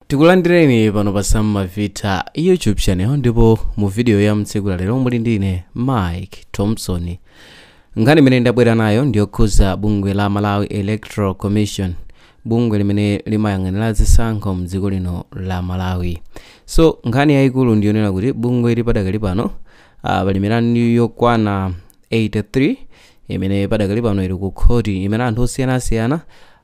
Tikulandireni pano pa Sam Mavita YouTube channel, ndipo mu video ya mtsiku la lero muli ndine Mike Thompson. Nkhani imene ndabwera nayo ndiyokhuza bungwe la Malawi Electoral Commission, bungwe limene limayang'anira zisankho mdziko lino la Malawi. So nkhani yayikulu ndiyonena kuti bungwe ili padakali pano pali milandu yokwana 83 imene padakali pano ili ku khoti, imene anthu osiyanasiyana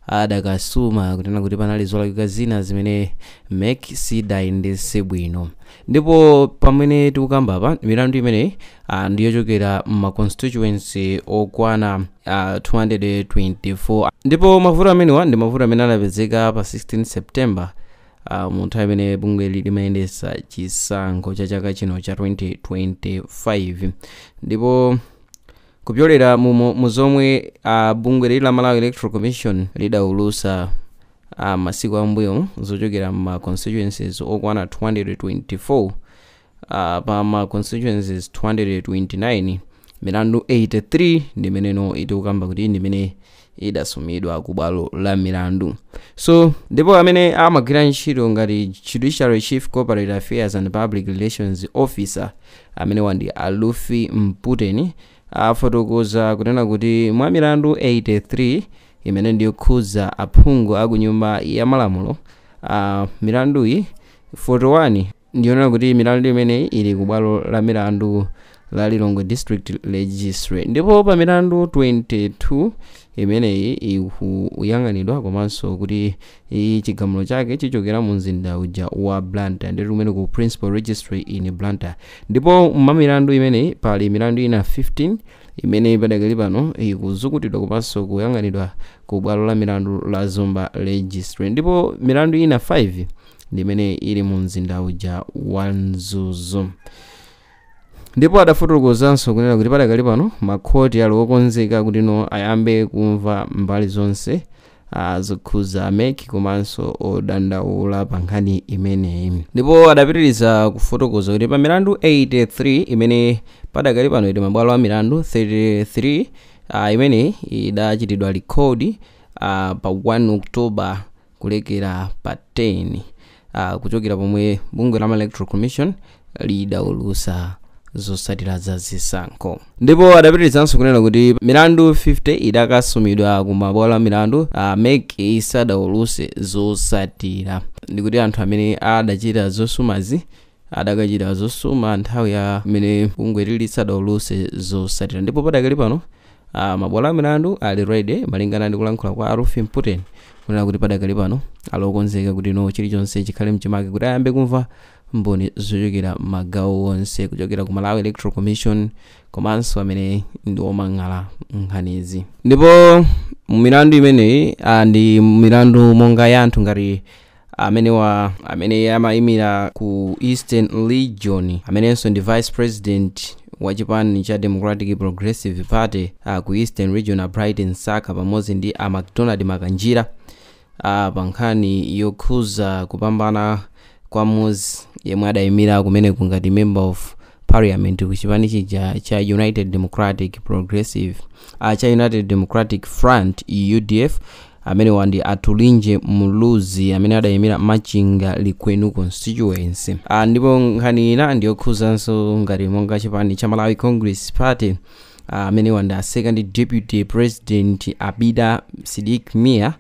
adakasuma kunena kuti panali zolakwika zina zimene MEC sidayendetse bwino. Ndipo pamene tikukamba pa milandu imeneyi ndiyochokera ma constituency okwana 224, ndipo mavuto amenewa ndi mavuto amene anapezeka pa 16 September, mu nthawi imene bungwe limayendetsa chisankho cha chaka chino cha 2025. Ndipo kupyolera mu zomwe bungwe lili la Malawi Electoral Commission lidawulutsa masiku ambuyo zochokera ma constituencies okwana 224, pa ma constituencies 229, milandu 83 ndimeneno itikukamba kuti ndimene idasumidwa ku bwalo la milandu. So ndipo amene amagwira ntchito ngati Judiciary Chief Corporate Affairs and Public Relations Officer, amene wandi Alufi Mputeni, afotokoza kunena kuti mwa milandu 83 imene ndiyokhuza aphungu aku Nyumba ya Malamulo, milanduyi 41 ndiyonena kuti milandu imeneyi ili ku bwalo la milandu la Lilongwe District Registry, ndipo pa milandu 22 imeneyi ikuyang'anidwa komanso kuti chigamulo chake chichokera mu mzinda uja wa Blantyre, ndi kumene ku Principal Registry in Blantyre. Ndipo mwa milandu imeneyi pali milandu ina 15 imene padakali pano ikuzukutidwa komanso kuyang'anidwa ku bwalo la milandu la Zomba Registry, ndipo milandu ina 5 ndimene ili mu mzinda uja wa Mzuzu. Ndipo adafotokozanso kunena kuti padakali pano makhoti ali okonzeka kuti no ayambe kumva mbali zonse zokhuza MEC komanso odandaula pa nkhani imeneyi. Ndipo adapitiriza kufotokoza kuti pa milandu 83 imene padakali pano ili mabwalo a milandu, 33 imene idachitidwa record pa 1 October kulekera pa 10, kuchokera pomwe bungwe la Electoral Commission lidawulutsa zotsatira za zisankho. Ndipo adapitirizanso kunena kuti milandu 50 idakasumidwa ku mabwalo a milandu MEC isadawulutse zotsatira, ndikuti anthu amene adachita zosumazi adakachita zosuma nthawi ya imene bungwe lisadawulutse zotsatira. Ndipo padakali pano mabwalo a milandu ali ready, malingana ndi kulankhula kwa Arufi Mputeni, kunena kuti padakali pano ali okonzeka kuti no chilichonse chikhale mchimake kuti ayambe kumva mboni zochokera magawo onse, kuchokera ku Malawi Electoral Commission komanso amene ndi omang'ala nkhanizi. Ndipo milandu imeneyi ndi milandu monga ya anthu ngati amenewa: amene amayimira ku Eastern Region, amenenso ndi vice president wa chipani cha Democratic Progressive Party ku Eastern Region, a Brighton Saka, pamodzi ndi a McDonald Makanjira, pa nkhani yokhuza kupambana kwa mmodzi yemwe adayimira kumeneku ngati member of parliament ku chipani chija cha United Democratic Progressive, cha United Democratic Front, UDF, amene wandi Atulinje Muluzi, amene adayimira Machinga Likwenu constituency. Ndipo nkhani ina ndiyokhuzanso ngati monga chipani cha Malawi Congress Party, amene wandi a second deputy president Abida Sidik Mia,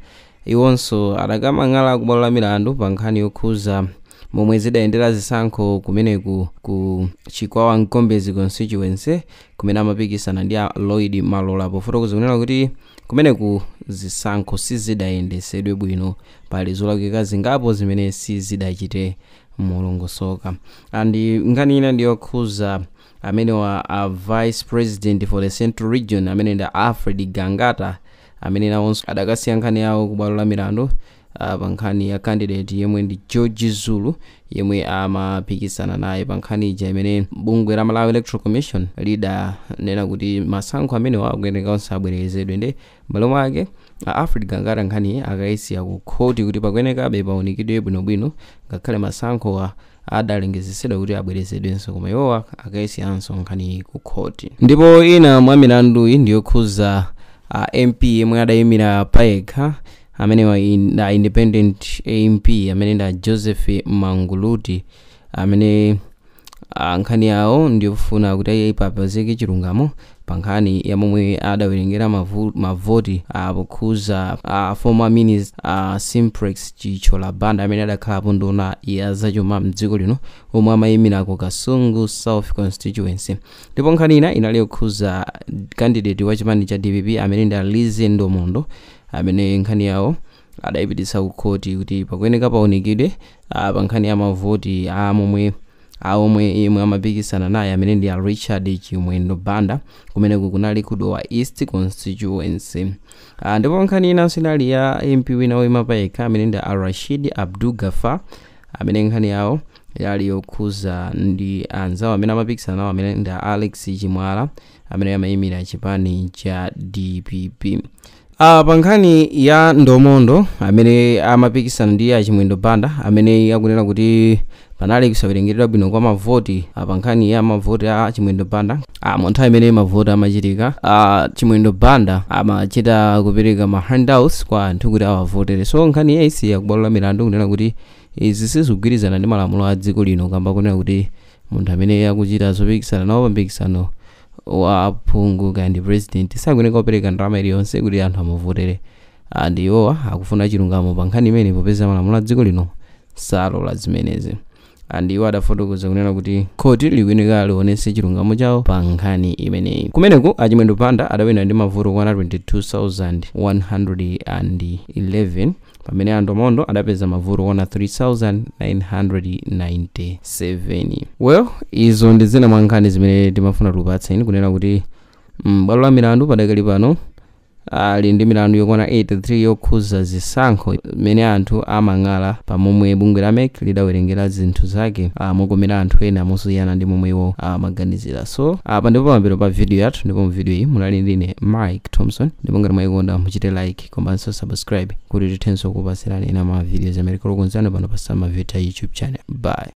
iwonso adakamang'ala kubwalo la milandu pa nkhani yokhuza momwe zidayendera zisankho kumeneku ku Chikwawa Mkombezi constituency, kumene amapikisana ndi a Lloyd Malola, pofotokoza kunena kuti kumeneku zisankho sizidayendesedwe bwino, pali zolakwika zingapo zimene sizidachite molongosoka. Andi nkhani ina ndiyokhuza amene wa a vice president for the Central Region, amene ndi Alfred Gangata, amene nawonso adakasiya nkhani yawo ku bwalo la milandu pa nkhani ya candidate yemwe ndi George Zulu, yemwe amapikisana naye pa nkhani ija imene bungwe la Malawi Electoral Commission lidanena kuti masankho amenewa akuyeneka onse abwerezedwe. Ndi m'malo mwake Alfred Gangata nkhani akayisiya ku khoti kuti pakuyenekabe paunikidwe bwinobwino, ngakhale masankhowa adalengezesedwa kuti abwerezedwenso, koma iwowa akayisiyanso nkhani ku khoti. Ndipo ina mwa milanduyi ndiyokhuza MP yemwe adayimira payekha. amene wa independent MP amene nda Joseph Manguluti, amene nkhani yawo ndiyofuna kuti papezeke chilungamo pa nkhani ya momwe adawerengera mavoti pokhuza former minister Simplex Chithyola Banda amene adakhalapo nduna ya zachuma mdziko lino omwe amayimirako Kasungu South Constituency. Ndipo nkhani ina inali yokhuza candidate wa chipani cha DPP amene ndi Lizzie Ndomondo, amene nkhani yawo adayipititsa ku khoti kuti pakuyeneka paonekedwe pa nkhani ya mavoti amomwe aomwe yemwe amapikisana naye amene ndi Richard Chimwendo Banda, kumeneku kunali ku Dowa East Constituency. Ndipo nkhani inanso inali ya MP wina woyima payekha amene ndi Rashid Abdul Gafar, amene nkhani yawo yali yokhuza ndi anzawo amene amapikisana nawo amene ndi Alex Chimwala amene amayimira chipani cha DPP. Pa nkhani ya Ndomondo amene amapikisana ndi Achimwendo Banda amene akunena kuti panali kusawerengeredwa bwino kwa mavoti pa nkhani ya mavoti a Chimwendo Banda, mu nthawi imene mavoti amachitika, Chimwendo Banda amachita kupereka ma handouts kwa anthu kuti awavotere. So nkhani ya isiya kubwalo la milandu kunena kuti izi sizikugwirizana ndi malamulo a dziko lino, kamba kunena kuti munthu amene akuchita zopikisana nawo pa mpikisano wa phungu kandi president sakuyeneka kupereka ndalama iliyonse kuti anthu amuvotere. Ndi iwowa akufuna chilungamo pa nkhani imene popeza malamulo a dziko lino salola zimenezi. Ndi iwo adafotokoza kunena kuti khoti likuyeneka lionetse chilungamo chawo pa nkhani imeneyi. Kumeneku Achimwendo Banda adawina ndi mavoti okwana 22,111, pamene a Ndomondo adapeza mavoti okwana 3,997. Well, izo ndi zina mwa nkhani zimene timafuna tikupatseni, kunena kuti bwalo la milandu padakali pano ali ndi milandu yokwana 83 yokhuza zisankho mmene anthu amang'ala pamomwe bungwe la MEC lidawerengera zinthu zake mokomera anthu ena mosiyana ndi momwe iwo amaganizira. So apa ndipo pamapeto pa video yathu, ndipo mu video iyi munali ndine Mike Thompson, ndipo ngati mwayikonda muchite like komanso subscribe kuti tithenso kupatsirani ena ma videos amene tikukonzani pano pa Samavita YouTube channel. Bye.